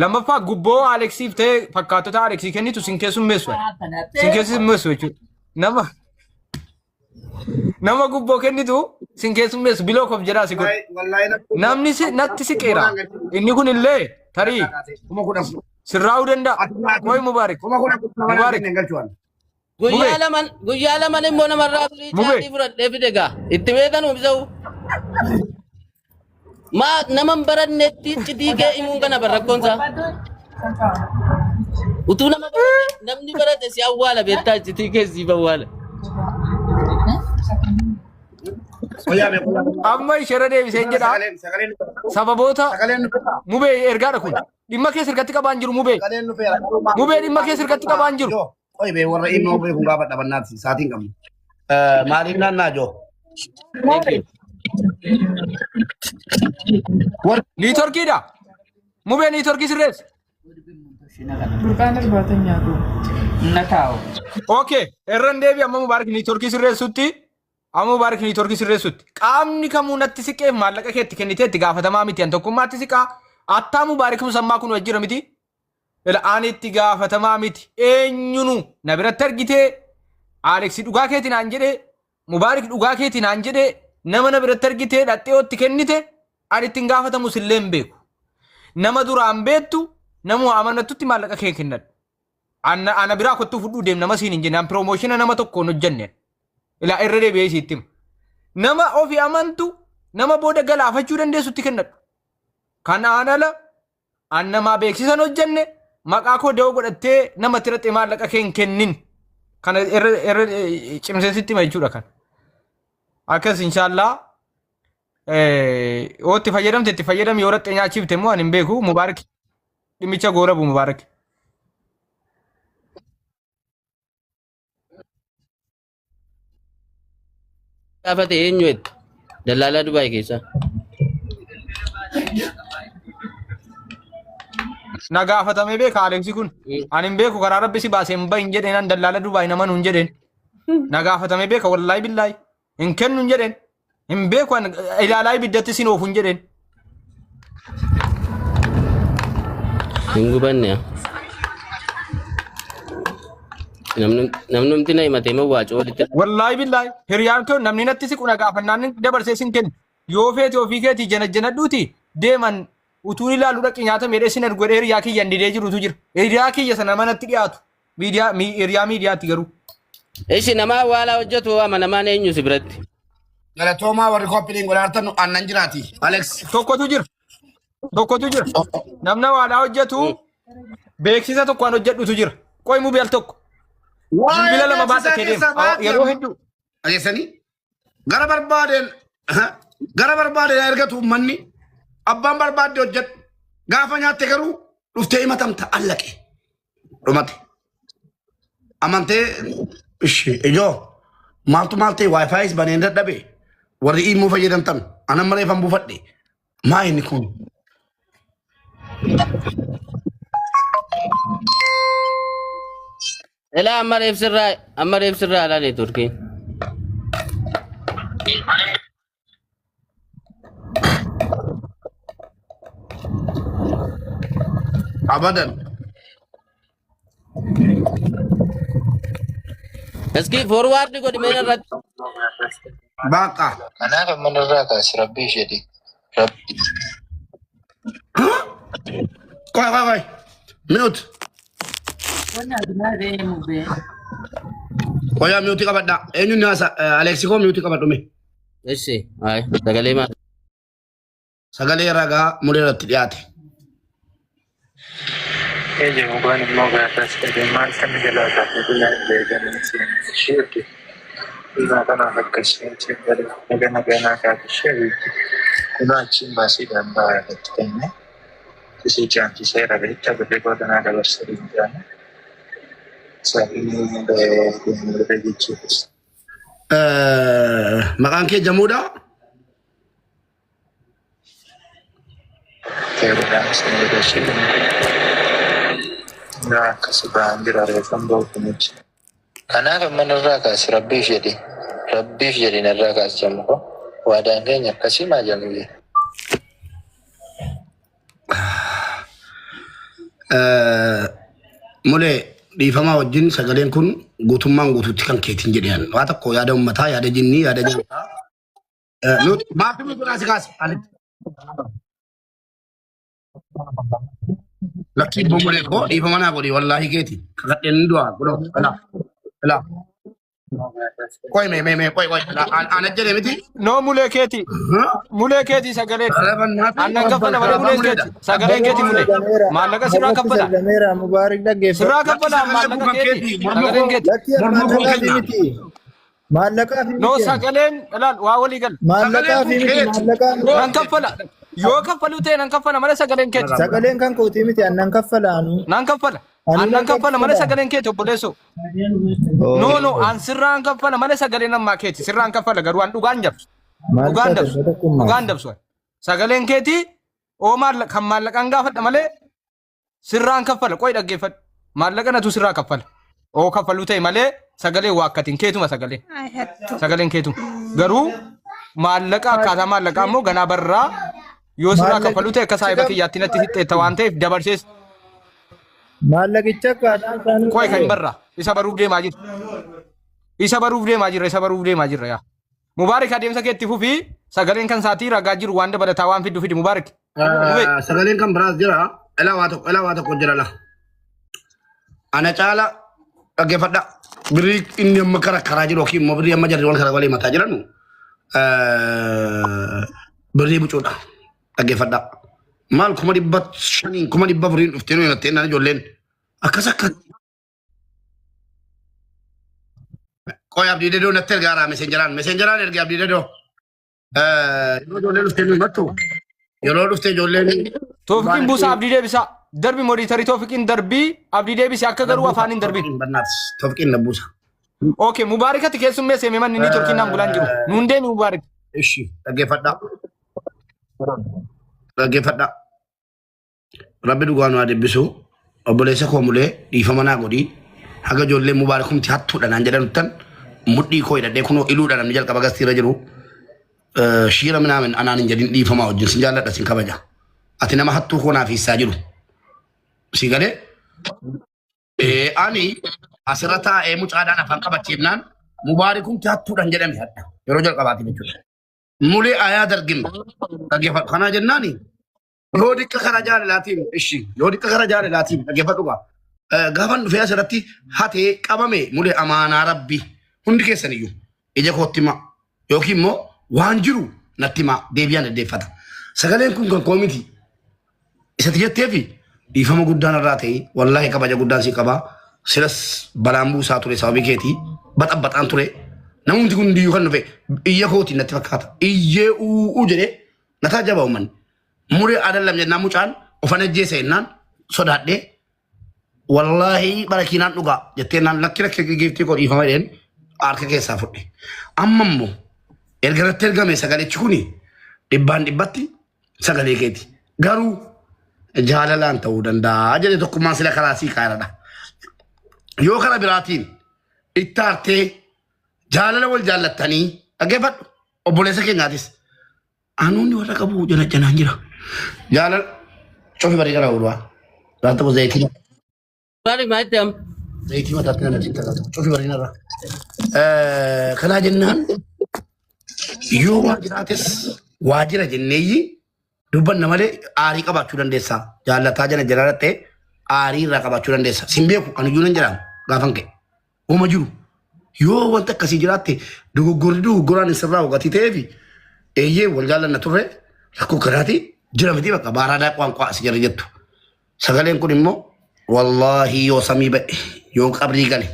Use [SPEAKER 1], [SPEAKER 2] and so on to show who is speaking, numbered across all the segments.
[SPEAKER 1] Lammaffaa gubboo Aleksiif ta'e fakkaattota Aleksii kennitu sin keessummeessu. Sin keessummeessu jechuudha. Nama gubboo kennitu sin keessummeessu biloo kof jedhaa si godhu.
[SPEAKER 2] Wallaahi
[SPEAKER 1] Namni natti siqeera. Inni kun illee tarii
[SPEAKER 2] 10,000.
[SPEAKER 1] sirraa'uu danda'a. Qoy Mubaarik.
[SPEAKER 2] 10,000
[SPEAKER 1] Mubaarik.
[SPEAKER 2] hin galchuwan.
[SPEAKER 3] Guyyaa
[SPEAKER 1] Mubee.
[SPEAKER 3] laman guyyaa laman immoo namarraa firii
[SPEAKER 1] Mubee.
[SPEAKER 3] caatii fudhadhee fide gaa. Itti beekan uumsa'u. Maa nama hin barannetti citii kee himuun kana barrakkoonsaa. Utuu nama barate namni barate si awwaala beektaa citii kee siif awwaala.
[SPEAKER 2] Qoyaa mee qoyaa.
[SPEAKER 1] Amma isheerra deebiseen jedha.
[SPEAKER 2] Sagaleen sagaleen
[SPEAKER 1] Sababoota
[SPEAKER 2] sagaleen dhufeera.
[SPEAKER 1] mubee ergaadha kun. Dhimma kee sirkatti qabaan jiru mubee.
[SPEAKER 2] Sagaleen dhufeera.
[SPEAKER 1] Mubee dhimma kee sirkatti qabaan jiru.
[SPEAKER 2] Joo. Qoy bee warra immoo beeku gaafa dhabannaati saatiin qabnu. Maaliif naannaa joo?
[SPEAKER 3] Thank you.
[SPEAKER 2] Warri
[SPEAKER 1] Niitorkiidha. Mubee niitorkii sirreessi.
[SPEAKER 4] Burqaan irbaata nyaatu.
[SPEAKER 5] Na taa'u.
[SPEAKER 1] Okay, irran deebi amma Mubaarak niitorkii sirreessutti. Amma Mubaarak niitorkii sirreessutti. Qaamni kamuu natti siqeef maallaqa keetti kennitee itti gaafatamaa miti. An tokkummaatti siqaa. Attaa Mubaarak musammaa kun wajjira miti. Ila ani itti gaafatamaa miti. Eenyunu na biratti argitee Aleksi dhugaa keeti naan jedhee Mubaarik dhugaa keeti naan jedhee nama na biratti argitee dhaxxee itti kennite ani ittiin gaafatamu sillee hin beeku. Nama duraan beektu nama amanattutti maallaqa kee kennadhu. Ana biraa kottuu fudhuu deem nama siin hin jenne an piroomoshina nama tokkoon hojjenne. Ilaa irra deebi'ee sitti hima. Nama ofi amantu nama booda galaafachuu dandeessutti kennadhu. Kanaan ala an namaa beeksisan hojjenne maqaa koo da'oo godhattee nama tiraxee maallaqa kee hin kennin. Kana irra irra cimsee sitti hima jechuudha kan. Akkas inshaallah yoo itti fayyadamte itti fayyadami yoo raxxee nyaachifte immoo ani hin beeku Mubaarak dhimmicha goolabu Mubaarak.
[SPEAKER 3] Gaafate eenyu jette? Dallaalaa Dubaay keessaa.
[SPEAKER 1] Na gaafatamee beeka Aleeksi kun. Ani hin beeku karaa rabbi si baasee hin bahin jedheen an dallaala Dubaay nama nuun jedheen. Na gaafatamee beeka wallaahi billaahi. Hin kennu hin jedheen. Hin beeku an ilaalaa ibiddatti sin oofu hin jedheen.
[SPEAKER 3] Hin gubanne. Namnumti na himate immoo waacoo walitti.
[SPEAKER 1] Wallaahi billaahi hiriyaan kee namni natti siqu na gaafannaan dabarsee sin kennu. Yoo feete ofii keetii janajjanadhuuti deeman utuun ilaalu dhaqi nyaata meedhee sin ergu jedhee hiriyaa kiyya hin didee jirutu jira. Hiriyaa kiyya sana manatti dhiyaatu. Miidiyaa hiriyaa miidiyaatti garuu.
[SPEAKER 3] Ishi nama awwaalaa hojjetu amanamaan eenyu si biratti?
[SPEAKER 2] Galatoomaa warri koppiliin godhaartan aannan jiraati. Alex.
[SPEAKER 1] Tokkotu jira. Tokkotu jira. Namna awwaalaa hojjetu beeksisa tokko an hojjedhutu jira. Qoy mubii al tokko. Bilbila lama baadhatee deema. Yeroo hedduu.
[SPEAKER 2] Dhageessanii gara barbaadeen gara barbaadeen ergatu uummanni abbaan barbaadde hojjedhu gaafa nyaatte garuu dhuftee himatamta allaqe dhumate. Amantee ishi ijoo maaltu maal ta'e wifi baneen dadhabe warri immoo fayyadamtan anan malee fan buufadhe maa inni kun.
[SPEAKER 3] Ilaa amma reef sirraa amma reef sirraa alaa neetworkiin.
[SPEAKER 2] Abadan.
[SPEAKER 3] Iski forward godhi mee irratti.
[SPEAKER 2] Baqa.
[SPEAKER 6] Kanaaf amma narraa kaasi rabbiif jedhi. Rabbi.
[SPEAKER 2] Qoy qoy qoy. Mute. Qoyaa mute qabadha. Eenyuun haasa? Aleeksi koo mute qabadhu mee.
[SPEAKER 3] Ishi ay sagalee maal?
[SPEAKER 2] Sagalee ragaa muree irratti dhiyaate.
[SPEAKER 6] Eje mugaan immoo gaafa si dhabe maal kan jalaa taate bilaa beekan isheetti. Dhiiraa kanaaf akka isheen galee naga nagaa naa kaate ishee beekti. Kunoo achiin baasiidhaan ba'aa irratti kenne. Isii caamsiseera beekta birrii koo tanaa dabarsee hin jaane. Saafinii deemee jechuufis.
[SPEAKER 2] Maqaan kee Jamuudha?
[SPEAKER 6] Kanaaf amma narraa kaasi rabbiif jedhi rabbiif jedhi narraa kaasi jedhamu ko waadaan keenya akkasii maa jedhamu.
[SPEAKER 2] Mulee dhiifamaa wajjin sagaleen kun guutummaan guutuutti kan keetiin jedhan. Waa tokko yaada uummataa, yaada jinnii, yaada jaalataa. Nuti maaf nuti kaase kaase. Lakkii bomulee koo dhiifama naa godhi wallaahi keeti. Kakadheen ni du'a godhoo. Ilaa ilaa. Qoy mee mee mee qoy qoy. Ana jedhe miti.
[SPEAKER 1] No mulee keeti. Mulee keeti sagaleen. Annan kaffala malee mulee keeti. Sagaleen keeti mulee. Maallaqa sirraa kaffala.
[SPEAKER 5] Sargameera Mubaarik dhaggeeffadhu.
[SPEAKER 1] Sirraa kaffala maallaqa keeti. Sagaleen keeti.
[SPEAKER 5] Lakki maallaqaa fi miti. Maallaqaa fi
[SPEAKER 1] No
[SPEAKER 5] miti.
[SPEAKER 1] sagaleen ilaal waa walii gal.
[SPEAKER 5] Maallaqaa fi miti. Maallaqaa miti.
[SPEAKER 1] Nan kaffala. Yoo kaffaluu ta'e nan kaffala malee sagaleen keeti.
[SPEAKER 5] Sagaleen kan kootii miti annan kaffalaanu.
[SPEAKER 1] Nan kaffala.
[SPEAKER 5] Ani
[SPEAKER 1] Annan
[SPEAKER 5] nan
[SPEAKER 1] kaffala malee
[SPEAKER 5] kaffala.
[SPEAKER 1] sagaleen keeti obboleessoo. No no an sirraan kaffala malee sagaleen ammaa keeti. Sirraan kaffala garuu an dhugaan jabsu.
[SPEAKER 5] Maal
[SPEAKER 1] Dhugaan
[SPEAKER 5] taate
[SPEAKER 1] dabsu.
[SPEAKER 5] tokkummaa?
[SPEAKER 1] Dhugaan dabsu. Sagaleen keeti oo kan maallaqaan gaafadha malee sirraan kaffala. Qoy dhaggeeffadhu. Maallaqa natu sirraa kaffala. Oo kaffaluu ta'e malee sagalee waakkatiin keetuma sagalee. Sagaleen keetuma. Garuu maallaqa akkaataa maallaqaa immoo ganaa barraa yoo sirraa kaffaluu ta'e akka saahiba kiyyaatti natti sixxeetta waan ta'eef dabarsees
[SPEAKER 5] Maallaqicha akkaataan isaanii.
[SPEAKER 1] Qoy kan barraa isa baruuf deemaa jira. Isa baruuf deemaa jirra isa baruuf deemaa jirra yaa. Mubaarik adeemsa keetti fufii sagaleen kan isaatii ragaa jiru waan dabalataa waan fiddu fidi Mubaarik. Fufii.
[SPEAKER 2] Sagaleen kan biraas jira. Ilaa waa tokko ilaa waa tokko jira la. Ana caala dhaggeeffadha. Birrii inni amma kara karaa jiru yookiin immoo birrii amma jarri wal kara walii mataa jiranu birrii bucuudha. Dhaggeeffadha. Maal 500,000 400,000 dhuftee nuyi nattee naan ijoolleen akkas akka. Qoy Abdii Dedoo natti ergaaraa meseenjeraan meseenjeraan erge Abdii Dedoo. Yeroo ijoolleen dhuftee nuyi mattu yeroo dhuftee ijoolleen.
[SPEAKER 1] Toofiqiin buusaa Abdii deebisaa. Darbi moditarii Toofiqiin darbii Abdii deebisee akka garuu afaan hin darbin.
[SPEAKER 2] Toofiqiin na buusa.
[SPEAKER 1] Okay Mubaarikatti keessummeessee mee manni niitoorkiin naan bulaan jiru. Nuun deemi Mubaarik.
[SPEAKER 2] Ishi dhaggeeffadhaa. Dhaggeeffadhaa. Rabbi dhugaa nu haa dubbisu. Obboleessa koo mulee dhiifama naa godhii. Haga ijoollee mubaarakumti hattuudha naan jedhanuttan mudhii koo hidhadhee kunoo iluudha namni jalqaba gastiirra jiru. Shiira minaamin anaan hin jedhin dhiifamaa wajjin sin jaalladha sin kabaja. Ati nama hattuu koo naaf hiissaa jiru. Si galee ani asirra taa'ee mucaadhaan afaan qabachiifnaan mubaarakumti hattuudhaan jedhame hadha yeroo jalqabaati jechuudha. Mulee ayaa dargim dhaggeeffadhu kanaa jennaani yoo diqqa karaa jaalalaatiin ishi yoo diqqa karaa jaalalaatiin dhaggeeffadhu gaa gaafan dhufee asirratti hatee qabame mulee amaanaa rabbi hundi keessan iyyuu ija kootti himaa yookiin immoo waan jiru natti himaa deebi'aan deddeeffata. Sagaleen kun kan koo miti isatti jetteefi dhiifama guddaan irraa ta'e wallaahi kabaja guddaan si qaba silas balaan buusaa ture sababii keetii baxabbaxaan ture namumti kun hundiyyuu kan dhufe iyya kootiin natti fakkaata iyyee u'uu jedhee na taajjaba uummanni muree adallam jennaan mucaan ofan ajjeesa jennaan sodaadhee wallaahi barakiinaan dhugaa jettee naan lakki lakki giiftii koo dhiifama jedheen harka keessaa fudhe amma immoo erga irratti ergame sagalichi kuni dhibbaan dhibbatti sagalee keeti. Garuu jaalalaan ta'uu danda'a jedhe tokkummaan sila karaa sii kaaradha. Yoo kara biraatiin itti aartee jaalala wal jaallattanii dhaggeeffadhu obboleessa keenyaatis. Anuunni warra qabu jala janaan jira. Jaalala cofi barii gara oolwaa. Laata tokko zayitii
[SPEAKER 3] Bari maal am
[SPEAKER 2] zayitii mataatti na natti taatu cofi barii narra. Kanaa jennaan yoo waa jiraates waa jira jenneeyyi dubbanna malee aarii qabaachuu dandeessa. Jaallataa jala jalaalattee aarii irraa qabaachuu dandeessa. Sin beeku ani iyyuu nan jedhamu gaafan ka'e. Uuma jiru. Yoo wanta akkasii jiraatte dogoggorri dogoggoraan sirraa hubatii ta'eefi eeyyee wal jaallanna turre rakkoo kanaati jira miti bakka baaraadaa qaanqaa asi jala jettu. Sagaleen kun immoo wallaahi yoo samii ba'e yoo qabrii gale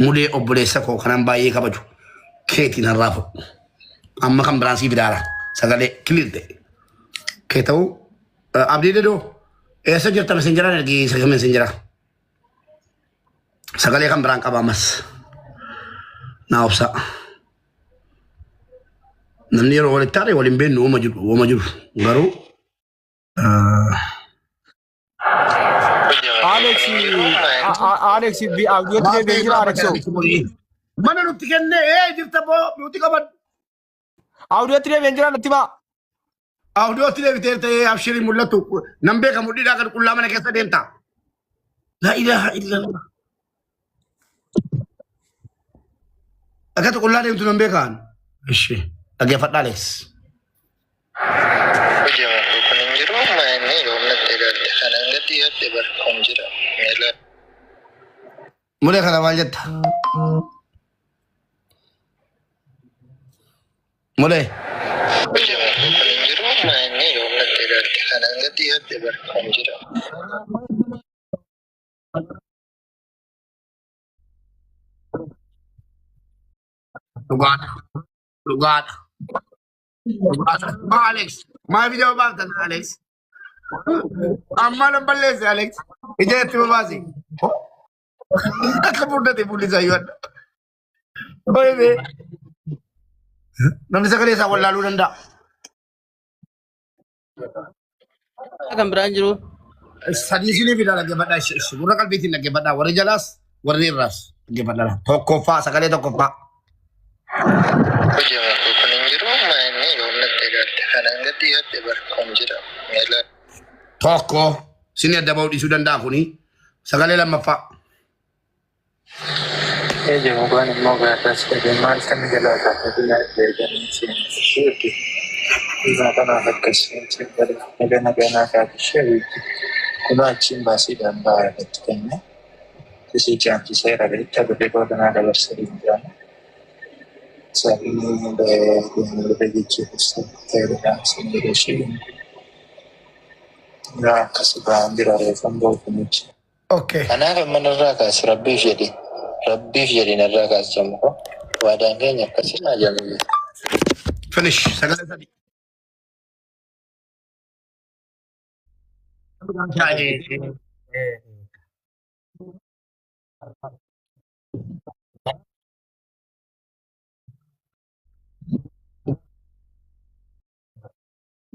[SPEAKER 2] mulee obboleessa koo kanan baay'ee kabaju keetiin harraa fudhu. Amma kan biraan sii fidaara sagalee kiliir ta'e. Kee ta'uu abdii dedoo eessa jirta mesenjeraan ergi sagalee mesenjeraa. Sagalee kan biraan qaba ammas. Naa obsa. Namni yeroo walitti aare waliin beeknu uuma jiru uuma jiru garuu
[SPEAKER 1] Alex Alex audiootti deebi'ee jira Alex.
[SPEAKER 2] Mana nutti kennee ee jirta boo nuti qaban.
[SPEAKER 1] Audiootti deebi'ee jira natti himaa.
[SPEAKER 2] Audiootti deebitee ta'ee abshirii mul'atu nan beeka mudhiidhaa kan qullaa mana keessa deemta. Laa ilaaha illallah. Akkatti qullaa deemtu nan beekaan. Ishi dhaggeeffadhaa Alex.
[SPEAKER 6] Hojii martuu kun hin jiru amma inni yoom natti galte kanan gadi hadhe bar kun jira miila.
[SPEAKER 2] Mulee kana maal jetta? Mulee.
[SPEAKER 6] Hojii martuu kun hin jiru amma inni yoom natti galte kanan gadi hadhe bar kun jira.
[SPEAKER 2] Dhugaadha. Dhugaadha. Dhugaadha. Maa Alex? Maa video baaftan Alex? Ammaa nan balleesse Alex. Ija itti babaasi. Akka furdate fuulli isaa iyyuu adda. Baay'ee. Namni sagalee isaa wallaaluu danda'a.
[SPEAKER 3] Kan biraan jiru.
[SPEAKER 2] Sadii isinii fidaa dhaggeeffadhaa ishi ishi gurra qalbiitiin dhaggeeffadhaa warri jalaas warri irraas dhaggeeffadhaa tokkoffaa sagalee tokkoffaa.
[SPEAKER 6] Hojii martuu kun hin jiru amma inni yoom natti galte kanan gadi hadhe bar kun jira miila.
[SPEAKER 2] Tokko isinii adda ba'uu dhiisuu danda'a kuni sagalee lammaffaa.
[SPEAKER 6] Eje mukaan immoo gaafas dhabe maal kan jalaa taate beekanii seensiseeti. Dhiiraa kanaaf akkas seensi naga naganaa kaatishee wiitti. Kunoo achiin baasiidhaan ba'aa irratti kenne. Isii caamsiseera beekta birrii kootanaa dabarsee hin jiraanne. Sabni deemee jijjiirus ta'eera sin jedhe ishee. Yaa akkas ba'aan jira reeffan bookumichi.
[SPEAKER 2] Okay.
[SPEAKER 6] Kanaaf amma narraa kaasi rabbiif jedhi. Rabbiif jedhi narraa kaasi jammu ko. Waadaan keenya akkasii naa jammu.
[SPEAKER 2] Finish. Sagalee sadii.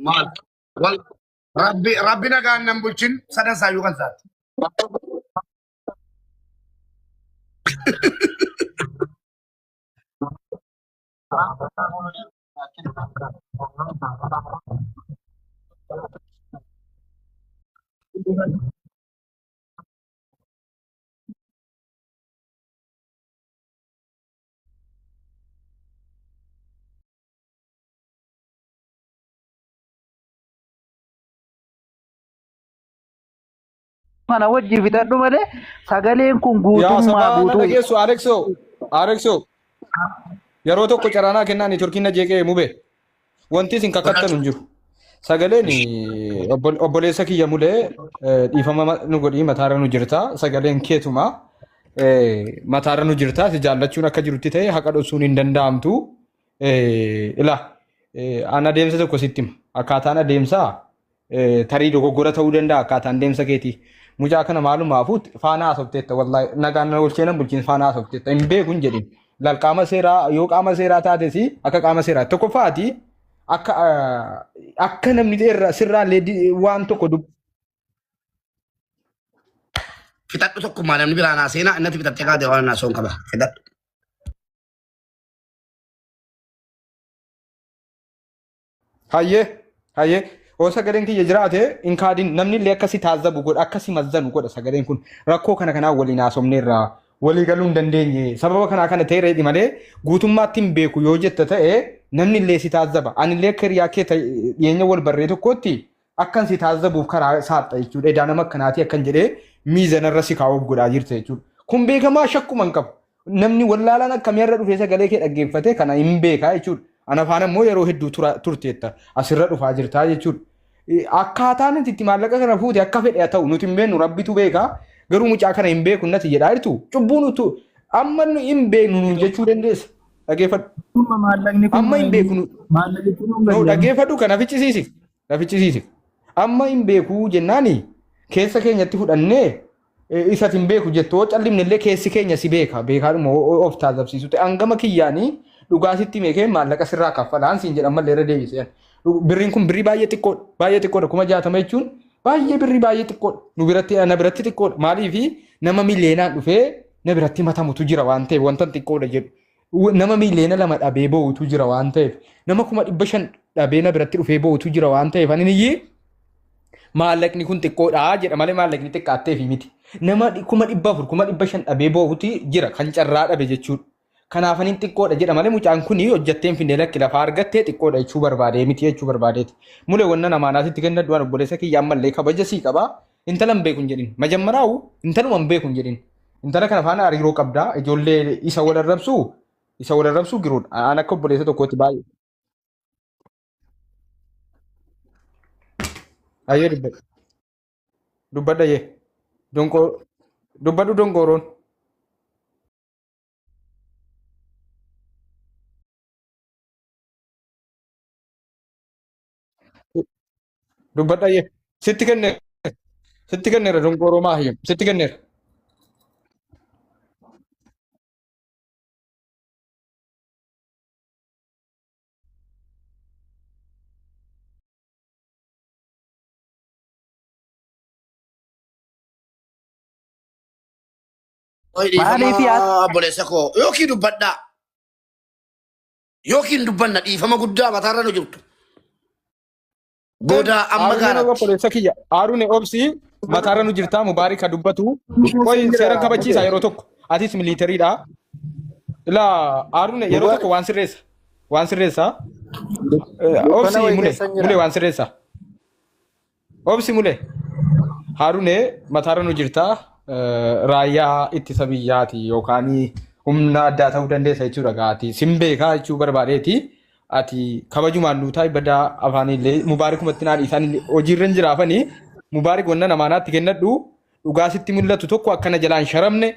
[SPEAKER 2] Maal? Wal rabbi rabbi nagaan nan bulchin sadan saayyuu kan saati.
[SPEAKER 7] Kana wajji fixadhu malee sagaleen kun
[SPEAKER 1] Yaa
[SPEAKER 7] guutummaa
[SPEAKER 1] sabaa na
[SPEAKER 7] guutuu
[SPEAKER 1] dhageessu Alexo Alexo yeroo tokko caraanaa kennaa niitworkiin na jeeqee mube wanti isin kakattan hin jiru. Sagaleen obboleessa kiyya mulee dhiifama nu godhii mataarra nu jirta sagaleen keetuma mataarra nu jirta si jaallachuun akka jirutti ta'e haqa dhoksuun hin danda'amtu. Ila an adeemsa tokko sitti hima. Akkaataan adeemsaa tarii dogoggora ta'uu danda'a akkaataan deemsa keetii. Mucaa kana maalumaafuu faana haasofteetta wallaahi nagaan na olchee nan bulchiin faana haasofteetta hin beeku hin jedhin. Laal qaama seeraa yoo qaama seeraa taates akka qaama seeraa tokkoffaati akka akka namni irra sirraa illee waan tokko dub
[SPEAKER 2] Fixadhu tokkummaa namni biraa naa seenaa innatti fixattee kaatee waan naa soon qaba. Fixadhu.
[SPEAKER 1] Hayyee hayyee yoo sagaleen kiyya jiraate hin kaadin namni illee akkasi taazzabu godha akkasi mazzanu godha sagaleen kun rakkoo kana kanaa waliin haasofneerra walii galuu hin dandeenye sababa kanaa kana ta'e reedhi malee guutummaatti hin beeku yoo jetta ta'e namni illee si taazzaba ani illee akka hiriyaa kee dhiyeenya wal barree tokkootti akkan si taazzabuuf karaa saaxxa jechuudha edaa nama akkanaatii akkan jedhee miizanarra si kaa'uuf godhaa jirta jechuudha kun beekamaa shakkuma hin qabu Namni wallaalaan akkamii har'a dhufee sagalee kee dhaggeeffate kana hin beekaa jechuudha. Ana faana immoo yeroo hedduu turteetta asirra dhufaa jirtaa jechuudha. Akkaataan ati itti maallaqa kana fuute akka fedhe haa ta'u nuti hin beeknu rabbitu beekaa garuu mucaa kana hin beeku nati jedhaa jirtu cubbuu nutu amma nu hin beeknu nuun jechuu dandeessa. Dhaggeeffadhu.
[SPEAKER 5] Amma maallaqni kun
[SPEAKER 1] Amma hin beeku nu.
[SPEAKER 5] maallaqni kun
[SPEAKER 1] No, dhaggeeffadhu kana ficcisiisi. Na ficcisiisi. Amma hin beeku jennaani keessa keenyatti fudhannee isati hin beeku jettu yoo callimne illee keessi keenya si beeka beekaadhuma of taasifsiisu ta'e hangama kiyyaanii dhugaa sitti meekee maallaqa sirraa kaffalaan siin jedhan mallee irra deebisee. Birriin kun birrii baay'ee xiqqoodha baay'ee xiqqoodha 60,000 jechuun baay'ee birrii baay'ee xiqqoodha nu biratti na biratti xiqqoodha maaliifi nama miliyeenaan dhufee na biratti matamutu jira waan ta'eef wanta xiqqoodha jedhu. Nama 2 miliyoona dhabee boo'utu jira waan ta'eef nama 500,000 dhabee na biratti dhufee boo'utu jira waan ta'eef ani iyyii Maallaqni kun xiqqoodha jedha malee maallaqni xiqqaatteefi miti. Nama 400,000 500,000 dhabee boo'uti jira kan carraa dhabe jechuudha. Kanaafaniin xiqqoodha jedha malee mucaan kun hojjetteen finnee lakki lafaa argattee xiqqoodha jechuu barbaadee miti jechuu barbaadeeti. Mulee wanna namaa sitti kennadhu waan obboleessa kiyya ammallee kabaja sii qabaa. Intala hin beeku hin jedhin. Majammaraa'u intaluma hin beeku hin jedhin. Intala kana faana hariiroo qabdaa. Ijoollee isa wal arrabsuu isa wal arrabsuu giruudha. An akka obboleessa tokkootti baay'ee. Ayyee dubbadhu. Dubbadha yee. Donqoo dubbadhu donqooroon. Dubbadha yee. Sitti kenneera. Sitti kenneera donqooroo maahiyyam. Sitti kenneera.
[SPEAKER 2] Oi
[SPEAKER 7] Maaliif
[SPEAKER 2] dhiifama
[SPEAKER 7] yaa
[SPEAKER 2] obboleessa koo yookiin dubbadhaa yookiin dubbanna dhiifama guddaa mataarra nu jirtu. Booda amma
[SPEAKER 1] Haaruneen
[SPEAKER 2] gaaratti.
[SPEAKER 1] obboleessa kiyya. Haarune obsi mataarra nu jirtaa Mubaarik ha dubbatu. Qoy seera kabachiisa yeroo tokko. Atis militariidha. Ilaa Haarune yeroo tokko waan sirreessa. Waan sirreessa. Obsi
[SPEAKER 6] Dukkana wayii
[SPEAKER 1] mule
[SPEAKER 6] keessan jira.
[SPEAKER 1] mule waan sirreessa. Obsi mule. Haarune mataarra nu jirtaa. Raayyaa ittisa biyyaati yookaan humna addaa ta'uu dandeessa jechuudha gaati. Sin beekaa jechuu barbaadeeti. Ati kabajumaan nuu taa'i badaa afaanillee mubaarikumatti naan isaan hojiirra hin jiraafanii mubaarik wanna namaa naatti kennadhu dhugaa sitti mul'atu tokko akkana jalaan sharamne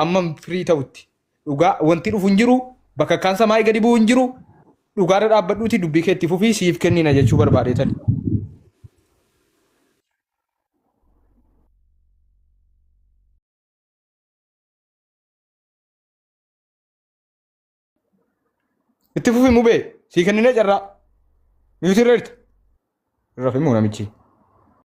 [SPEAKER 1] amma firii ta'utti dhugaa wanti dhufu hin jiru bakka akkaan samaayii gadi bu'u hin jiru dhugaarra dhaabbadhuuti dubbii kee itti fufii siif kennina jechuu barbaadeetani. Itti fufi mubee sii kenninee carraa. Miyuutii irra jirta. Irra fimuu namichi.